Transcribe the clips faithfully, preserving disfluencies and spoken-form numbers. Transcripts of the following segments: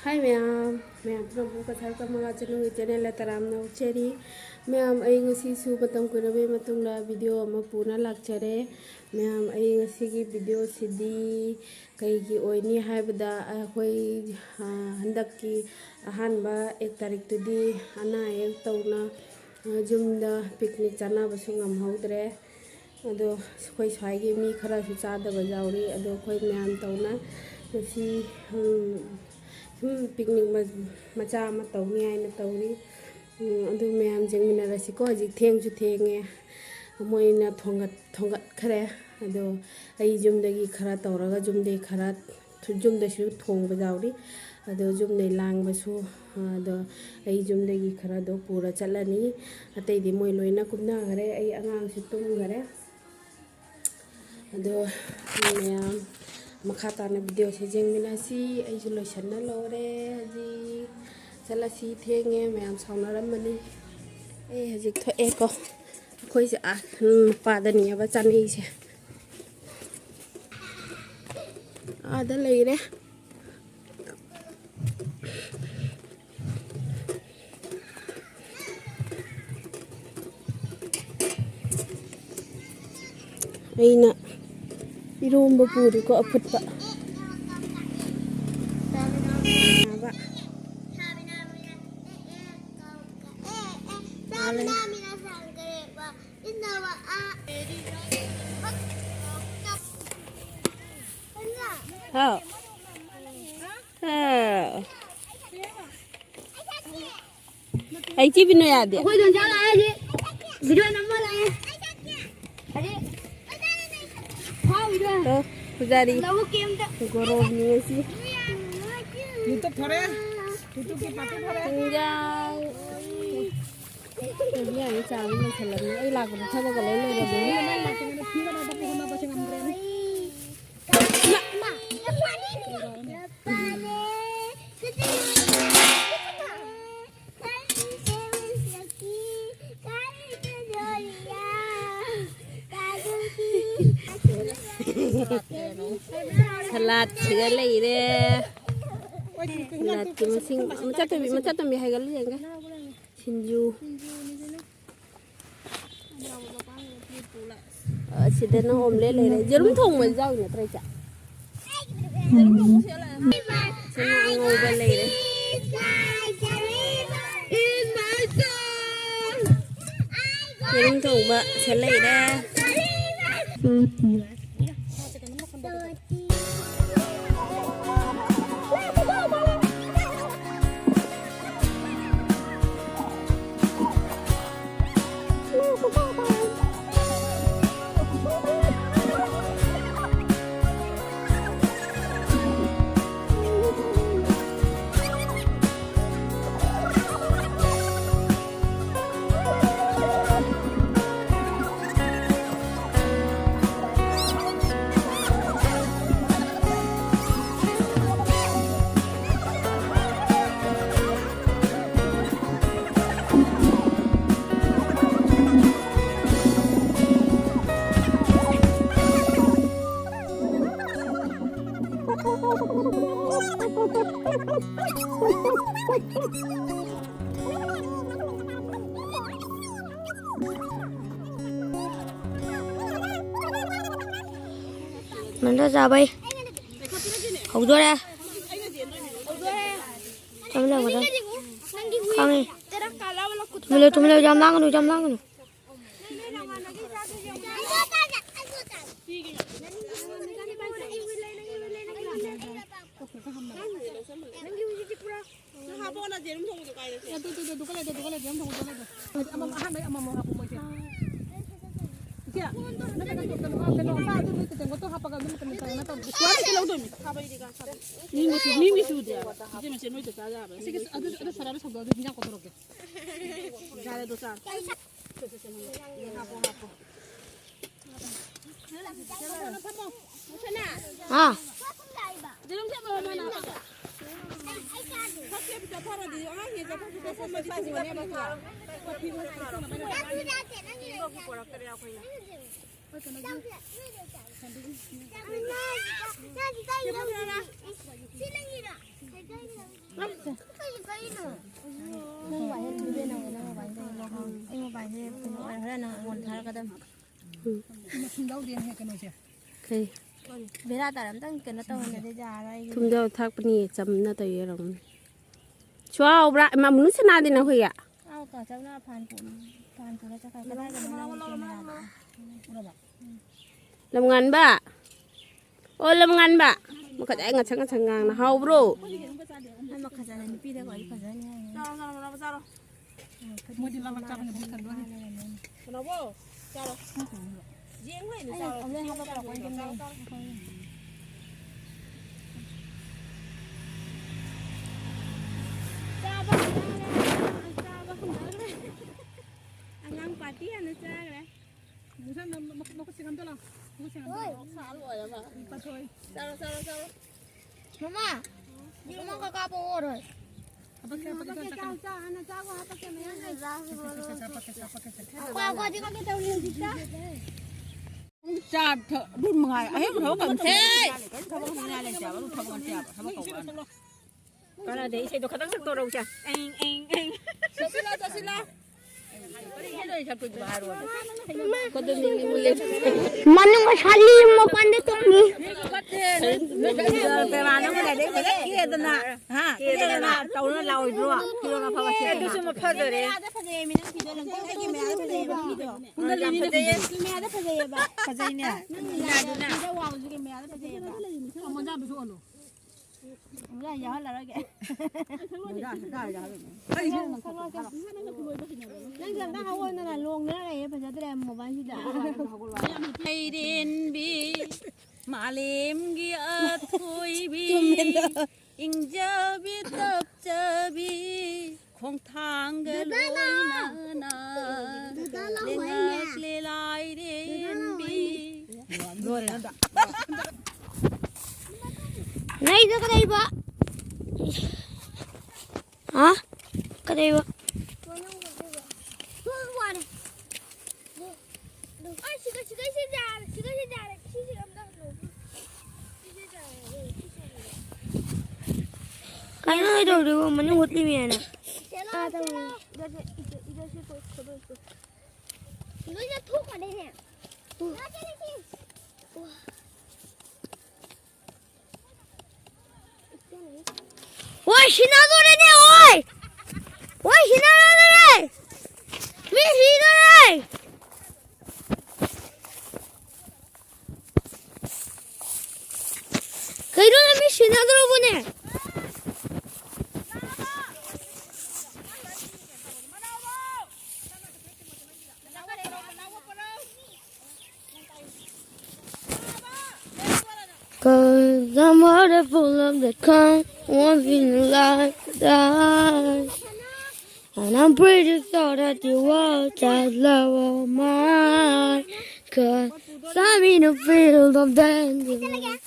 ꯍꯥꯏ ꯃꯌꯥꯝ, ꯃꯌꯥꯝ ꯄꯨꯝꯅꯃꯛꯄꯨ ꯀꯁꯥꯔ ꯀꯃꯂꯥ ꯆꯅꯨꯒꯤ ꯆꯦꯅꯦꯜꯗ ꯇꯔꯥꯝꯅ ꯑꯣꯛꯆꯔꯤ꯫ ꯃꯌꯥꯝ, ꯑꯩ ꯉꯁꯤꯁꯨ ꯃꯇꯝ ꯀꯨꯏꯔꯕꯒꯤ ꯃꯇꯨꯡꯗ ꯚꯤꯗꯤꯑꯣ ꯑꯃ ꯄꯨꯅ ꯂꯥꯛꯆꯔꯦ꯫ ꯃꯌꯥꯝ, ꯑꯩ ꯉꯁꯤꯒꯤ ꯚꯤꯗꯤꯑꯣꯁꯤꯗꯤ ꯀꯩꯒꯤ ꯑꯣꯏꯅꯤ ꯍꯥꯏꯕꯗ, ꯑꯩꯈꯣꯏ, ꯑ, ꯍꯟꯗꯛꯀꯤ ꯑꯍꯥꯟꯕ ꯑꯦꯛ ꯇꯥꯔꯤꯛꯇꯨꯗꯤ ꯑꯅꯥ ꯑꯌꯦꯛ ꯇꯧꯅ, ꯑ, ꯌꯨꯝꯗ ꯄꯤꯛꯅꯤꯛ ꯆꯥꯅꯕꯁꯨ ꯉꯝꯍꯧꯗ꯭ꯔꯦ꯫ ꯑꯗꯣ ꯑꯩꯈꯣꯏ ꯁ꯭ꯋꯥꯏꯒꯤ ꯃꯤ ꯈꯔꯁꯨ ꯆꯥꯗꯕ ꯌꯥꯎꯔꯤ꯫ ꯑꯗꯣ ꯑꯩꯈꯣꯏ ꯃꯌꯥꯝ ꯇꯧꯅ ꯉꯁꯤ, ꯎꯝ, ꯁꯨꯝ ꯄꯤꯛꯅꯤꯛ ꯃ-, ꯃꯆꯥ ꯑꯃ ꯇꯧꯅꯤ ꯍꯥꯏꯅ ꯇꯧꯔꯤ꯫ ꯎꯝ, ꯑꯗꯨ ꯃꯌꯥꯝ ꯌꯦꯡꯃꯤꯟꯅꯔꯁꯤꯀꯣ꯫ ꯍꯧꯖꯤꯛ ꯊꯦꯡꯁꯨ ꯊꯦꯡꯉꯦ, ꯃꯣꯏꯅ ꯊꯣꯡꯒꯠ-, ꯊꯣꯡꯒꯠꯈ꯭ꯔꯦ꯫ ꯑꯗꯣ ꯑꯩ ꯌꯨꯝꯗꯒꯤ ꯈꯔ ꯇꯧꯔꯒ, ꯌꯨꯝꯗꯒꯤ ꯈꯔ, ꯌꯨꯝꯗꯁꯨ ꯊꯣꯡꯕ ꯌꯥꯎꯔꯤ꯫ ꯑꯗꯣ ꯌꯨꯝꯗꯒꯤ ꯂꯥꯡꯕꯁꯨ, ꯑꯗꯣ ꯑꯩ ꯌꯨꯝꯗꯒꯤ ꯈꯔꯗꯣ ꯄꯨꯔ ꯆꯠꯂꯅꯤ꯫ ꯑꯇꯩꯗꯤ ꯃꯣꯏ ꯂꯣꯏꯅ ꯀꯨꯝꯅꯈ꯭ꯔꯦ꯫ ꯑꯩ ꯑꯉꯥꯡꯁꯨ ꯇꯨꯝꯈꯔꯦ꯫ ꯑꯗꯣ ꯃꯌꯥꯝ ꯃꯈꯥ ꯇꯥꯅ ꯚꯤꯗꯤꯑꯣꯁꯦ ꯌꯦꯡꯃꯤꯟꯅꯁꯤ꯫ ꯑꯩꯁꯨ ꯂꯣꯏꯁꯟꯅ ꯂꯣꯏꯔꯦ꯫ ꯍꯧꯖꯤꯛ ꯆꯠꯂꯁꯤ, ꯊꯦꯡꯉꯦ, ꯃꯌꯥꯝ ꯁꯥꯎꯅꯔꯝꯃꯅꯤ꯫ ꯑꯩ ꯍꯧꯖꯤꯛ ꯊꯣꯛꯑꯦꯀꯣ꯫ ꯑꯩꯈꯣꯏꯁꯦ, ꯑꯥ, ꯎꯝ, ꯃꯄꯥꯗꯅꯦꯕ ꯆꯥꯅꯩꯁꯦ꯫ ꯑꯥꯗ ꯂꯩꯔꯦ꯫ ꯑꯩꯅ ꯏꯔꯣꯝꯕ ꯄꯨꯔꯤꯀꯣ, ꯑꯐꯨꯠꯄ꯫ ꯍꯥꯎ꯫ ꯍꯥꯎ꯫ ꯑꯩ ꯆꯦ ꯕꯤꯅꯣ ꯌꯥꯗꯦ꯫ ꯑꯩꯈꯣꯏ ꯗꯣꯟꯆꯥ ꯂꯥꯛꯑꯦ ꯍꯧꯖꯤꯛ꯫ ꯚꯤꯗꯤꯑꯣ ꯅꯝꯕ ꯂꯥꯛꯑꯦ꯫ ꯍꯧꯖꯤꯛ꯫ ꯐꯥꯎꯔꯤꯗꯣ꯫ ꯇꯣ, ꯄꯨꯖꯥꯔꯤ꯫ ꯂꯧꯕꯨꯛꯀꯤ ꯑꯝꯇ꯫ ꯒꯣꯔꯣꯕꯅꯤ ꯉꯁꯤ꯫ YouTube ꯊꯣꯔꯦ꯫ YouTubeꯀꯤ party ꯊꯣꯔꯦ꯫ ꯏꯟꯖꯥꯡ꯫ ꯏꯟꯖꯥꯡ ꯆꯥꯕ ꯂꯣꯏꯁꯜꯂꯝꯃꯦ꯫ ꯑꯩ ꯂꯥꯛꯄꯗ ꯊꯕꯛꯀ ꯂꯣꯏ ꯂꯣꯏꯔꯝꯃꯦ꯫ ꯅꯪ ꯂꯥꯛꯇ꯭ꯔꯤꯉꯩꯗ ꯐꯤꯒ ꯂꯣꯏ ꯇꯞꯄ ꯍꯣꯠꯅꯕꯁꯦ ꯉꯝꯗ꯭ꯔꯦꯅꯦ꯫ ꯁꯂꯥꯠꯁꯤꯒ ꯂꯩꯔꯦ꯫ ꯁꯂꯥꯗꯀꯤ ꯃꯁꯤꯡ ꯃꯆꯥ ꯇꯣꯝꯕꯤ, ꯃꯆꯥ ꯇꯣꯝꯕꯤ ꯍꯥꯏꯒꯠꯂꯨ ꯌꯦꯡꯒꯦ꯫ ꯁꯤꯡꯖꯨ꯫ ꯑ, ꯁꯤꯗꯅ omelette ꯂꯩꯔꯦ꯫ ꯌꯦꯔꯨꯝ ꯊꯣꯡꯕ ꯌꯥꯎꯔꯤ ꯅꯠꯇ꯭ꯔꯣ, ꯏꯆꯥ? ꯁꯤꯅ ꯑꯉꯧꯕ ꯂꯩꯔꯦ꯫ ꯌꯦꯔꯨꯝ ꯊꯣꯡꯕ ꯁꯤ ꯂꯩꯔꯦ꯫ ꯃꯟꯗ ꯆꯥꯕꯩ ꯍꯧꯗꯣꯔꯦ꯫ ꯆꯥꯃꯤꯟꯅꯕꯗ ꯈꯪꯉꯤ꯫ ꯇꯨꯃꯤꯜꯂꯨ, ꯇꯨꯃꯤꯜꯂꯨ, ꯌꯥꯝ ꯂꯥꯡꯒꯅꯨ, ꯌꯥꯝ ꯂꯥꯡꯒꯅꯨ꯫ ꯅꯪ ꯍꯥꯄꯛꯑꯣ, ꯅꯪ ꯌꯦꯔꯨꯝ ꯊꯣꯡꯕꯗꯣ ꯀꯥꯏꯗ ꯁꯦ? ꯑꯗꯨ, ꯑꯗꯨ, ꯑꯗꯨ, ꯑꯗꯨ ꯀ ꯂꯩꯗꯣ, ꯑꯗꯨ ꯀ ꯂꯩꯗꯣ, ꯌꯦꯔꯨꯝ ꯊꯣꯡꯕꯗꯣ ꯂꯩꯗꯣ꯫ ꯑꯃ, ꯑꯍꯥꯟꯕꯩ ꯑꯃꯃꯝ ꯍꯥꯄꯛꯑꯣ ꯃꯣꯏꯁꯦ꯫ ꯏꯆꯦ, ꯅꯪ ꯀꯩꯅꯣ, ꯀꯩꯅꯣ, ꯀꯩꯅꯣ, ꯑꯗꯨ ꯅꯣꯏ ꯇꯦꯡꯀꯣꯠꯇꯣ ꯍꯥꯄꯒ ꯑꯗꯨꯝ ꯀꯩꯅꯣ ꯇꯧꯔꯒ ꯇꯧꯔꯣ꯫ ꯁ꯭ꯋꯥꯏꯗ ꯂꯧꯗꯣꯏꯅꯤ꯫ ꯃꯤꯡꯒꯤ ꯁꯨ-, ꯃꯤꯡꯒꯤ ꯁꯨꯗꯦ ꯍꯥꯏꯕ꯫ ꯏꯆꯦ ꯃꯆꯦ ꯅꯣꯏꯗ ꯆꯥ ꯌꯥꯕ꯭ꯔꯥ? ꯁꯤꯒꯤ, ꯑꯗꯨ, ꯑꯗꯨ ꯁꯣꯗꯥꯗꯣ ꯁꯧꯗꯣꯛꯑꯒ ꯍꯤꯟꯖꯥꯡ ꯀꯣꯠꯇꯣꯔꯛꯀꯦ꯫ ꯌꯥꯔꯦ, ꯑꯗꯣ ꯆꯥꯔꯣ꯫ ꯁꯦ, ꯁꯦ, ꯁꯦ, ꯍꯥꯄꯣ, ꯍꯥꯄꯣ꯫ ꯍꯥ? ꯅꯪ ꯃꯣꯕꯥꯏꯜꯁꯦ ꯀꯩꯅꯣ ꯑꯣꯏꯔꯦ, ꯍꯣꯔꯦꯟ ꯅꯪ ꯑꯩꯉꯣꯟꯗ ꯊꯥꯔꯛꯀꯗꯕꯅꯤ꯫ ꯎꯝ꯫ ꯀꯩ? ꯕꯦꯔꯥ ꯇꯥꯔꯦ, ꯑꯝꯇꯪ ꯀꯩꯅꯣ ꯇꯧꯍꯟꯗꯗꯤ ꯌꯥꯔꯔꯣꯏ ꯑꯩꯒꯤ꯫ ꯊꯨꯝꯖꯥꯎ ꯊꯥꯛꯄꯅꯤ, ꯆꯝꯅ ꯇꯧꯔꯤ ꯑꯣꯏꯔꯝꯒꯅꯤ꯫ ꯁ꯭ꯋꯥꯎꯕ꯭ꯔꯥ? ꯏꯃꯥ, ꯃꯨꯅꯨ ꯁꯅꯥꯗꯤ ꯅꯈꯣꯏꯒꯤ? ꯑꯥꯎ, ꯀꯥ ꯆꯧꯅ ꯐꯥꯟ ꯄꯨ-, ꯐꯥꯟ ꯄꯨꯔ ꯆꯠꯈ꯭ꯔꯦ꯫ ꯀꯗꯥꯏꯗꯅꯣ ꯅꯪꯒꯤ ꯀꯦꯃꯦꯔꯥꯗꯣ? ꯂꯝꯉꯥꯟꯕ? ꯑꯣ, ꯂꯝꯉꯥꯟꯕ? ꯃꯈꯥꯗ ꯑꯩ ꯉꯁꯪ ꯉꯁꯪ ꯉꯥꯡꯅ ꯍꯥꯎꯕ꯭ꯔꯣ? ꯑꯩ ꯃꯈꯥ ꯆꯠꯂꯦ, ꯅꯨꯄꯤꯗ ꯋꯥꯔꯤ ꯐꯖꯅꯤ ꯍꯥꯏꯌꯦ꯫ ꯆꯥꯔꯣ, ꯆꯥꯔꯣ, ꯃꯅꯥꯎ, ꯆꯥꯔꯣ꯫ ꯃꯣꯏꯗꯤ ꯂꯥꯛ ꯂꯥꯛ ꯆꯥꯕꯅ ꯕꯨꯛ ꯊꯟꯗꯣꯏꯅꯤ꯫ ꯀꯩꯅꯣꯕꯣ? ꯆꯥꯔꯣ꯫ ꯌꯦꯡ ꯂꯩꯅꯦ, ꯑꯩꯅ ꯆꯥꯔꯣ꯫ ꯈꯜꯂꯦ ꯍꯥꯏꯕ ꯄꯨꯔꯛꯄ ꯑꯣꯏꯗꯣꯏꯅꯦ꯫ ꯆꯥꯔꯣ, ꯆꯥꯔꯣ꯫ ꯆꯥꯕ ꯍꯟꯊꯈ꯭ꯔꯦ, ꯆꯥꯕ ꯍꯟꯊꯈ꯭ꯔꯦ꯫ ꯑꯉꯥꯡ ꯄꯥꯔꯇꯤ ꯍꯥꯟꯅ ꯆꯥꯈ꯭ꯔꯦ꯫ ꯃꯨꯁꯟ, ꯃꯈꯨꯠ ꯁꯦꯡꯉꯝꯗ ꯂꯥꯎ꯫ ꯃꯈꯨꯠ ꯁꯦꯡꯉꯝꯗ ꯂꯥꯎ꯫ ꯁꯥ ꯂꯣꯏꯔꯕ? ꯄꯥꯊꯣꯏ꯫ ꯆꯥꯔꯣ, ꯆꯥꯔꯣ, ꯆꯥꯔꯣ꯫ ꯃꯃꯥ, ꯌꯦꯔꯨꯝ ꯑꯃꯈꯛ ꯀꯥꯞꯄꯛꯑꯣꯔꯣꯏ? ꯍꯥꯄꯛꯀꯦ, ꯍꯥꯄꯛꯀꯦ, ꯍꯥꯄꯛꯀꯦ, ꯆꯥꯔꯣ, ꯆꯥꯔꯣ, ꯍꯥꯟꯅ ꯆꯥꯈꯣ, ꯍꯥꯄꯛꯀꯦ, ꯃꯌꯥꯝ ꯂꯩ꯫ ꯍꯥꯄꯛꯀꯦ, ꯍꯥꯄꯛꯀꯦ, ꯍꯥꯄꯛꯀꯦ꯫ ꯉꯥꯏꯈꯣ, ꯉꯥꯏꯈꯣ, ꯍꯧꯖꯤꯛ ꯀꯥꯞꯀꯦ ꯇꯧꯔꯤ ꯍꯧꯖꯤꯛꯇ꯫ ꯆꯥ ꯊꯛ-, ꯑꯗꯨ ꯃꯉꯥꯏ꯫ ꯑꯍꯦꯟꯕ ꯊꯕꯛ ꯀꯩꯝ ꯍꯦ! ꯊꯕꯛ ꯑꯃ ꯂꯩꯇꯦ ꯍꯥꯏꯕ, ꯑꯗꯨ ꯊꯕꯛ ꯅꯠꯇꯦ ꯍꯥꯏꯕ, ꯊꯕꯛ ꯀꯧꯕ ꯋꯥꯅꯤ꯫ ꯀꯥꯟꯅꯗꯦ, ꯏꯁꯩꯗꯣ ꯈꯇꯪ ꯁꯛꯇꯣꯔꯛꯎꯁꯦ꯫ ꯑꯦꯡ, ꯑꯦꯡ, ꯑꯦꯡ꯫ ꯆꯠꯁꯤꯜꯂꯣ, ꯆꯠꯁꯤꯜꯂꯣ꯫ ꯃꯅꯨꯡꯗ ꯁꯥꯠꯂꯤ, ꯃꯄꯥꯟꯗ ꯇꯣꯡꯉꯤ꯫ ꯄꯦꯃꯥ, ꯅꯪꯕꯨ ꯂꯥꯏꯔꯤꯛ ꯐꯖꯅ ꯀꯦꯗꯅ, ꯍꯥ? ꯀꯦꯗꯅ ꯇꯧꯔ ꯂꯥꯛꯑꯣꯏꯗ꯭ꯔꯣ? ꯐꯤꯔꯣꯜ ꯑꯐꯕ ꯁꯦꯠꯇꯅ꯫ ꯑꯗꯨꯁꯨ ꯃ-, ꯐꯖꯔꯦ꯫ ꯀꯦꯃꯦꯔꯥꯗ ꯐꯖꯩꯌꯦꯕ꯫ ꯐꯖꯩꯅꯦ꯫ ꯅꯪ ꯂꯥꯏꯗꯨꯅ꯫ ꯐꯤꯗ ꯋꯥꯡꯉꯁꯨ ꯀꯦꯃꯦꯔꯥꯗ ꯐꯖꯩꯌꯦꯕ꯫ ꯑꯃꯨꯛ ꯌꯥꯍꯜꯂꯔꯣꯏꯒꯦ꯫ ꯅꯪꯁꯦ ꯑꯝꯇ ꯍꯧꯒꯠꯗꯅ ꯂꯣꯡꯗꯅ ꯂꯩꯌꯦ, ꯐꯖꯗ꯭ꯔꯦ ꯃꯣꯕꯥꯏꯜꯁꯤꯗ꯫ ꯂꯩꯔꯦꯟꯕꯤ, ꯃꯥꯂꯦꯝꯒꯤ ꯑꯊꯣꯏꯕꯤ, ꯆꯨꯝꯃꯦꯗ꯫ ꯏꯪꯖꯕꯤ ꯇꯞꯆꯕꯤ, ꯈꯣꯡꯊꯥꯡꯒ ꯗꯗꯥ ꯂꯥꯛꯑꯣ꯫ ꯂꯣꯏꯅꯅ ꯗꯗꯥ ꯂꯥꯛꯑꯣ, ꯂꯦꯡꯉꯛꯂꯦ ꯂꯥꯏꯔꯦꯝꯕꯤ꯫ ꯂꯣꯏꯔꯦ꯫ ꯅꯩꯗꯣ ꯀꯗꯩꯕ? ꯍꯥ? ꯀꯗꯩꯕ? ꯑꯩ ꯁꯤꯒ, ꯁꯤꯒ, ꯁꯤꯒ꯫ ꯀꯩꯅꯣ ꯅꯣꯏ ꯇꯧꯔꯤꯗꯨꯕꯨ? ꯃꯅꯤꯡ ꯍꯨꯠꯂꯤꯃꯤꯅ꯫ ꯆꯦꯜꯂꯣ, ꯑꯥ, ꯆꯦꯜꯂꯣ꯫ ꯇꯧꯔꯤ꯫ ꯏꯗ, ꯏꯗ, ꯏꯗ ꯁꯤ ꯀꯣꯏ-, ꯀꯣꯏ-, ꯀꯣꯏ-, ꯂꯣꯏꯅ ꯊꯣꯛꯈ꯭ꯔꯦꯅꯦ꯫ ꯎꯝ꯫ ꯂꯥꯛꯀꯦ, ꯂꯥꯛꯀꯦ꯫ ꯋꯥ꯫ ꯑꯣꯏ, ꯁꯤꯟꯅꯗꯣꯔꯦꯅꯦ, ꯑꯣꯏ! ꯑꯣꯏ, ꯁꯤꯟꯅꯗꯣꯔꯦ! ꯃꯤ ꯁꯤꯗꯣꯔꯦ! ꯀꯩꯅꯣ, ꯅꯪ ꯃꯤ ꯁꯤꯟꯅꯗ꯭ꯔꯣꯕꯣꯅꯦ? Cause I'm water full of the calm, once in a lifetime. And I'm pretty sure that you want that love of mine. Cause I'm in a field of danger.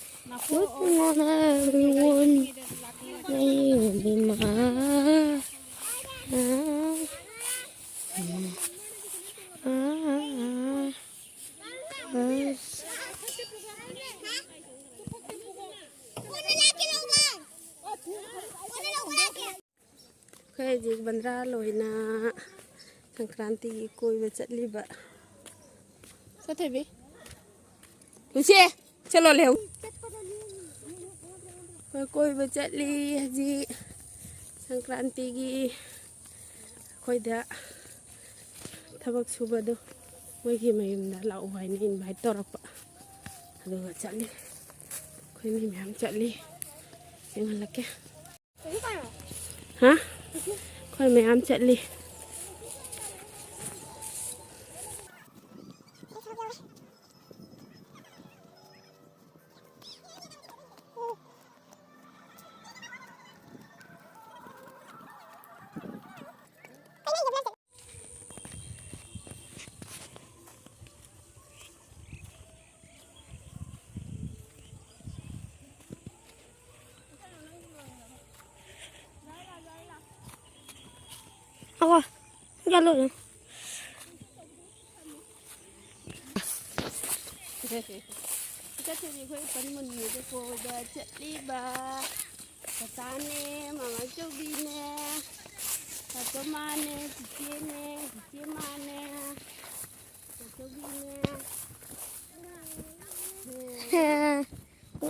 Looking on everyone. They will be mine. Ah, ah, ah. ꯑꯩꯈꯣꯏ ꯍꯧꯖꯤꯛ ꯕꯟꯗ꯭ꯔꯥ ꯂꯣꯏꯅ ꯁꯪꯀ꯭ꯔꯥꯟꯇꯤꯒꯤ ꯀꯣꯏꯕ ꯆꯠꯂꯤꯕ꯫ ꯆꯠꯊꯣꯏꯕꯤ꯫ Lucy, ꯆꯠꯂꯣ ꯂꯩꯍꯧ꯫ ꯑꯩꯈꯣꯏ ꯀꯣꯏꯕ ꯆꯠꯂꯤ ꯍꯧꯖꯤꯛ ꯁꯪꯀ꯭ꯔꯥꯟꯇꯤꯒꯤ꯫ ꯑꯩꯈꯣꯏꯗ ꯊꯕꯛ ꯁꯨꯕꯗꯣ ꯃꯣꯏꯒꯤ ꯃꯌꯨꯝꯗ ꯂꯥꯛꯑꯣ ꯍꯥꯏꯅ invite ꯇꯧꯔꯛꯄ, ꯑꯗꯨꯒ ꯆꯠꯂꯤ꯫ ꯑꯩꯈꯣꯏ ꯃꯤ ꯃꯌꯥꯝ ꯆꯠꯂꯤ, ꯌꯦꯡꯍꯜꯂꯛꯀꯦ꯫ ꯍꯥ? ꯑꯩꯈꯣꯏ ꯃꯌꯥꯝ ꯆꯠꯂꯤ꯫ ꯑꯋꯥ, ꯆꯠꯂꯣ꯫ ꯆꯠꯇꯣꯏꯅꯦ ꯑꯩꯈꯣꯏ ꯄꯟ ꯃꯨꯟꯕꯤꯗ ꯀꯣꯏꯕ ꯆꯠꯂꯤꯕ꯫ ꯀꯀꯥꯅꯦ, ꯃꯃꯥ ꯆꯧꯕꯤꯅꯦ, ꯀꯀꯥ ꯃꯥꯅꯦ, ꯆꯤꯆꯦꯅꯦ, ꯆꯤꯆꯦ ꯃꯥꯅꯦ, ꯀꯀꯥ ꯆꯧꯕꯤꯅꯦ꯫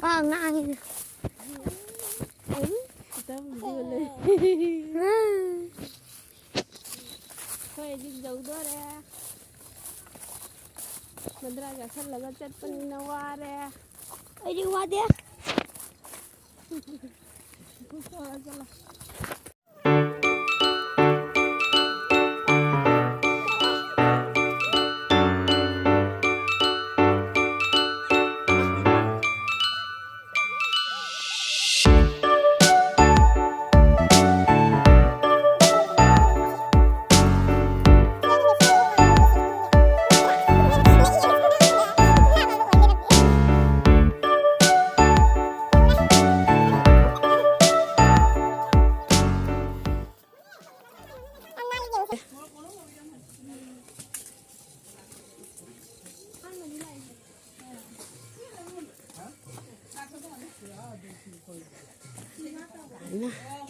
ꯋꯥ ꯉꯥꯡꯉꯤꯅꯦ꯫ ꯎꯝ, ꯈꯤꯇꯪ video ꯂꯩ꯫ ꯑꯩꯈꯣꯏ ꯍꯧꯖꯤꯛ ꯌꯧꯗꯣꯔꯦ꯫ ꯃꯟꯗ꯭ꯔꯥ ꯆꯥꯁꯜꯂꯒ ꯆꯠꯄꯅꯤꯅ ꯋꯥꯔꯦ꯫ ꯑꯩꯗꯤ ꯋꯥꯗꯦ꯫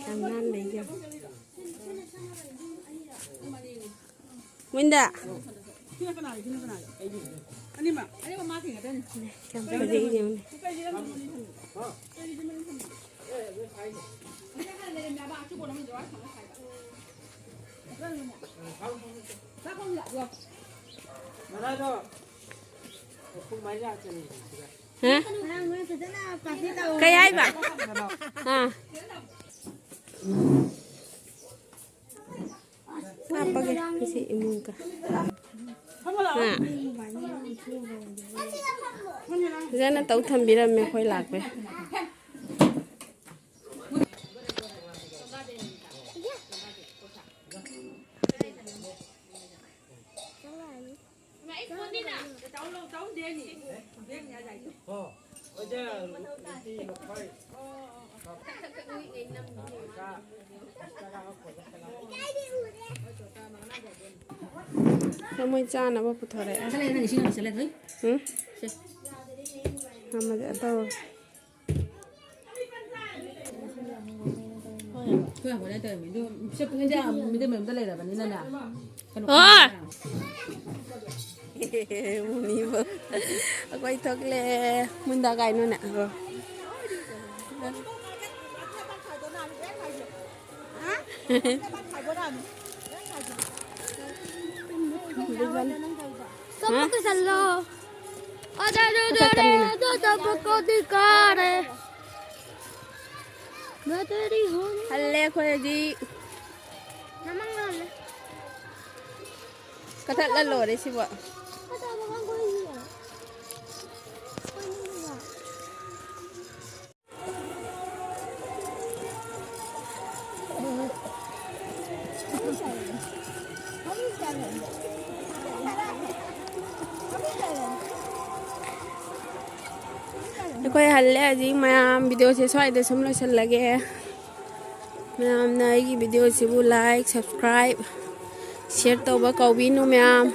ꯌꯥꯝ ꯅꯥꯟꯅ ꯂꯩꯖꯕ꯫ ꯋꯤꯟꯗ꯫ ꯌꯥꯝ ꯐꯖꯩ ꯌꯦꯡꯉꯨꯅꯦ꯫ ꯍꯥ? ꯀꯩ ꯍꯥꯏꯕ? ꯑꯥ꯫ ꯀꯥꯞꯄꯒꯦ ꯉꯁꯤ ꯏꯃꯨꯡꯒ꯫ ꯍꯥ? ꯐꯖꯅ ꯇꯧ ꯊꯝꯕꯤꯔꯝꯃꯦ ꯑꯩꯈꯣꯏ ꯂꯥꯛꯄꯩ꯫ ꯃꯣꯏ ꯆꯥꯅꯕ ꯄꯨꯊꯣꯔꯛꯑꯦ꯫ ꯆꯠꯂꯦ, ꯅꯪ ꯏꯁꯤꯡ ꯑꯃ ꯆꯠꯂꯦ, ꯊꯣꯏ꯫ ꯎꯝ? ꯁꯦ꯫ ꯑꯃꯗꯤ ꯑꯇꯧ-꯫ ꯑꯩꯈꯣꯏ ꯍꯪꯕ ꯅꯠꯇꯕ ꯃꯤꯗꯨ ꯃꯤꯗꯤ ꯃꯌꯨꯝꯗ ꯂꯩꯔꯕꯅꯤꯅꯅꯦ꯫ ꯀꯩꯅꯣ ꯑꯣ! ꯃꯨꯅꯤꯕ꯫ ꯑꯩꯈꯣꯏ ꯊꯣꯛꯂꯛꯑꯦ꯫ ꯃꯨꯟꯗꯥ ꯀꯥꯏꯅꯣꯅꯦ꯫ ꯑꯣ꯫ ꯆꯠꯄꯒ ꯆꯠꯂꯣ꯫ ꯑꯗꯨ, ꯑꯗꯨ, ꯑꯗꯨ, ꯑꯗꯨ, ꯑꯗꯨ, ꯑꯗꯨ, ꯑꯗꯨ, ꯑꯗꯨ, ꯑꯗꯨ, ꯍꯜꯂꯦ ꯑꯩꯈꯣꯏ ꯍꯧꯖꯤꯛ꯫ ꯀꯊꯠꯂ ꯂꯣꯏꯔꯦ ꯁꯤꯕꯨ꯫ ꯑꯩꯈꯣꯏ ꯍꯜꯂꯦ ꯍꯧꯖꯤꯛ ꯃꯌꯥꯝ꯫ ꯚꯤꯗꯤꯑꯣꯁꯦ ꯁ꯭ꯋꯥꯏꯗ ꯁꯨꯝ ꯂꯣꯏꯁꯤꯜꯂꯒꯦ꯫ ꯃꯌꯥꯝꯅ ꯑꯩꯒꯤ ꯚꯤꯗꯤꯑꯣꯁꯤꯕꯨ like, subscribe, share ꯇꯧꯕ ꯀꯥꯎꯕꯤꯅꯨ ꯃꯌꯥꯝ꯫